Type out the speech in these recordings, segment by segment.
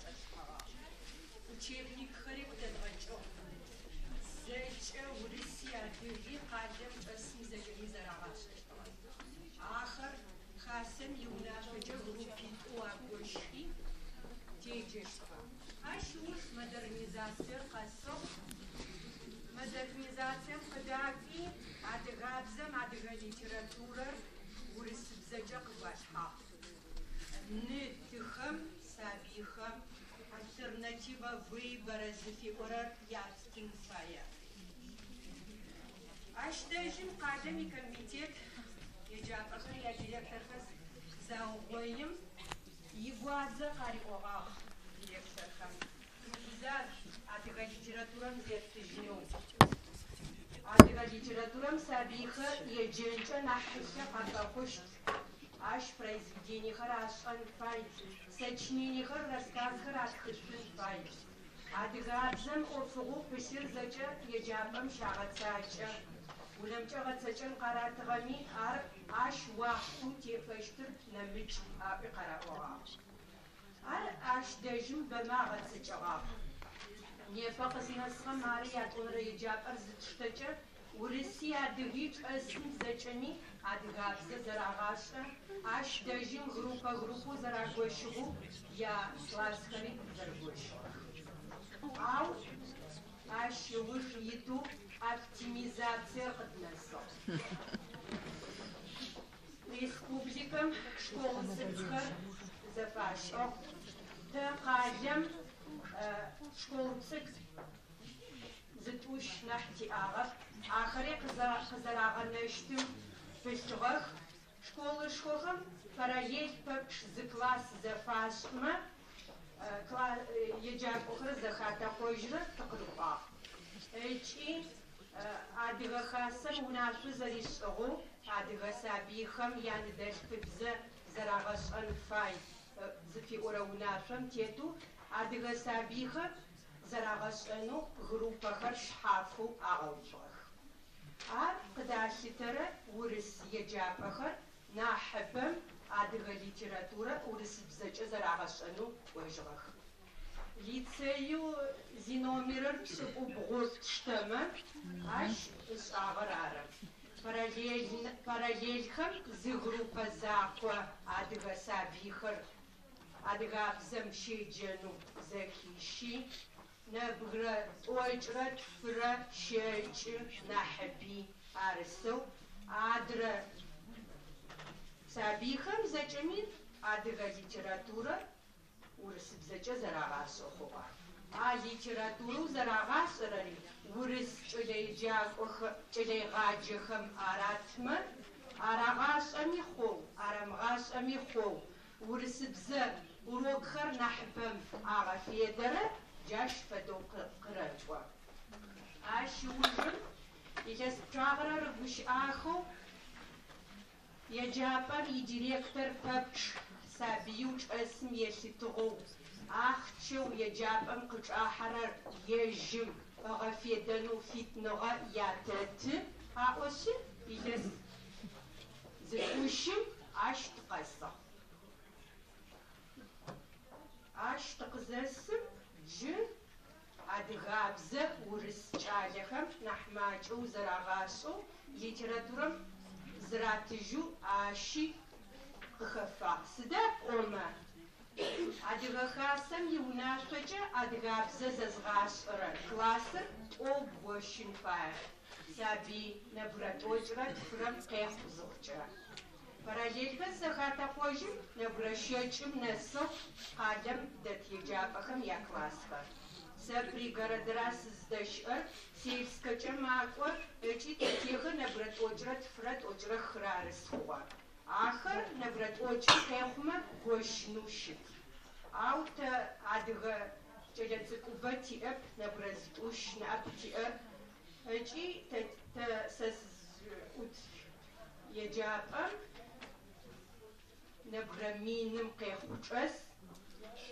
ачӏэтлъхьэгъагъ. Учебникхэри къыдэдгъэкӏыгъ. Зэкӏэ урыси адыги къалэм чӏэсым зэкӏэми зэрагъашӏэщтыгъэ. Ахэр Хасэм иунашъокӏэ группитӏоу агощхи, теджэщтыгъэ. Ащ ыуж модернизациер къэсыгъ. Модернизацием къыдакӏуи, адыгабзэм адыгэ литературэр урысыбзэкӏэ къыгуалъхьагъ. Ны-тыхэм, сабыйхэм альтернатива выбора зыфиӏорэр яттын фае. Ащ дэжьым къалэм икомитет еджапӏэхэр ядиректорхэр заугъоим, игуадзэ къариӏогъагъ директорхэм, Шъумыгузажъу, адыгэ литературэм зеттыжьынэу. Адыгэ литературэм сабыйхэр еджэнкӏэ нахь хьылъэ къафэхъущт. Ащ произведениехэр ашӏэн фай, сочинениехэр, рассказхэр атхышъун фай. Адыгабзэм ӏофыгъоу пылъыр зэкӏэ еджапӏэм щагъэцакӏэ. Унэмкӏэ гъэцэкӏэн къаратыгъэми, ар ащ уахътэу тефэщтыр нэмыкӏ, аӏуи къараӏогъагъ. Ар ащ дэжьым бэмэ агъэцэкӏэгъагъ. Непэ къызнэсыгъэм ары ятӏонэрэ еджапӏэр зытштэкӏэ, урыси адыги чӏэсым зэкӏэми адыгабзэ зэрагъашӏэ, ащ дэжьым группэ-группэу зэрагощыгъэу я классхэри зэрыгощыгъэх. Ау ащ ыуж итэу оптимизациер къыднэсыгъ. Республикэм школ цӏыкӏухэр зэфашӏыгъ. Тэ къалэм школ цӏыкӏу зытӏущ нахь тиӏагъэп. Ахэри къызэрагъэнэщтым пылъыгъэх. Школышхохэм параллель пэпчъ зы класс зэфашӏымэ, еджакӏохэр зэхатэкъожьрэ тыкъырыкӏуагъ. Ыкӏи Адыгэ Хасэм унашъо зэришӏыгъэу, адыгэ сабыйхэм яныдэлъфыбзэ зэрагъэшӏэн фай зыфиӏорэ унашъом тетэу адыгэ сабыйхэр зэрагъэшӏэнэу группэхэр шъхьафэу агъэуцугъэх. Ар къыдалъытэрэ урыс еджапӏэхэр нахьыбэм адыгэ литературэ урысыбзэкӏэ зэрагъэшӏэнэу кӏожьыгъэх. Лицееу зиномерыр 90 тштэмэ, ащ ышӏагъэр ары. Параллельхэм зы группэ закъо адыгэ сабыйхэр адыгабзэм щеджэнэу зэхищи, нэбгырэ тӏокӏрэ тфырэ щэкӏы нахьыби арысэу, адрэ сабыйхэм зэкӏэми адыгэ литературэр урысыбзэкӏэ зэрагъашӏэ хъугъэ. А литературэу зэрагъашӏэрэри урыс кӏэлэеджакӏохэ, кӏэлэегъаджэхэм аратмэ, арагъашӏэми хъоу, арамыгъашӏэми хъоу, урысыбзэ урокхэр нахьыбэм агъэфедэрэ джащ фэдэу къырэкӏо. Ащ ыужым илъэс пчъагъэрэ рыгущыӏахэу Еджапӏэм идиректор пэпчъ сабыеу чӏэсым елъытыгъэу ахъчэу еджапӏэм къычӏахьэрэр ежьым ыгъэфедэнэу фитныгъэ ятэты аӏошъы, илъэс зытӏущым ащ тыкъэсыгъ. Ащ тыкъызэсым джы адыгабзэ урыс кӏалэхэм нахь макӏэу зэрагъашӏэу, литературэм зыратыжьэу ащи къыхэфагъ. Сыда пӏомэ, Адыгэ Хасэм иунашъокӏэ адыгабзэ зэзгъашӏэрэ классыр тӏоу бгощын фае, сабый нэбгырэ тӏокӏрэ тфырэм къехъу зыхъукӏэ. Параллельхэр зэхатэкъожьым нэбгырэ щэкӏым нэсыгъ къалэм дэт еджапӏэхэм яклассхэр. Сэ пригородра сыздэщыӏэр, сельскэкӏэ макӏо ыкӏи тэтиехэр нэбгырэ тӏокӏрэ тфырэ тӏокӏрэ хырэ арыс хъугъэ. Ахэр нэбгырэ тӏокӏым къехъумэ бгощынэу щыт. Ау тэ адыгэ кӏэлэцӏыкӏубэ тиӏэп, нэбгырэ зытӏущ ныӏэп тиӏэр ыкӏи тэ сэ сызӏут Еджапӏэм нэбгырэ миным къехъу чӏэс,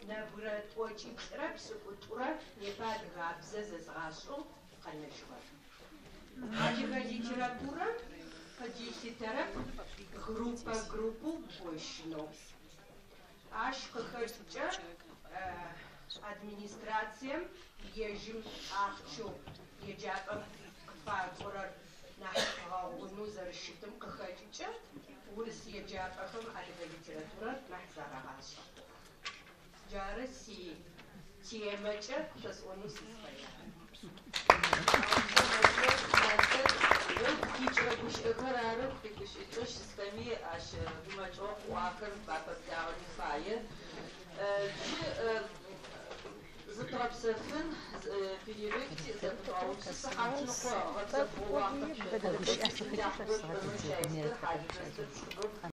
нэбгырэ тӏокӏиплӏырэ пшӏыкӏутӏурэ непэ адыгабзэ зэзгъашӏэу къэнэжьыгъэр. Адыгэ литературэм къыдилъытэрэп группэ-группэу бгощынэу. Ащ къыхэкӏыкӏэ. Администрацием ежьым ахъщэу еджапӏэм къыфакӏорэр нахь къыгъэгъунэу зэрэщытым къыхэкӏыкӏэ урыс еджапӏэхэм адыгэ литературэр нахь зарагъашӏэ. Джары си темэкӏэ шъосӏонэу сызфэягъэр. Ыгу къикӏырэ гущыӏэхэр ары къигущыӏыкӏэу щысхэми ащ гумэкӏыгъо къыӏуахэр апэблагъэми фае. Джы зытыгъэпсэфын, перерыв зэпыдгъэуцу сыхьатныкъо гъэпсэфыгъо уахътэ.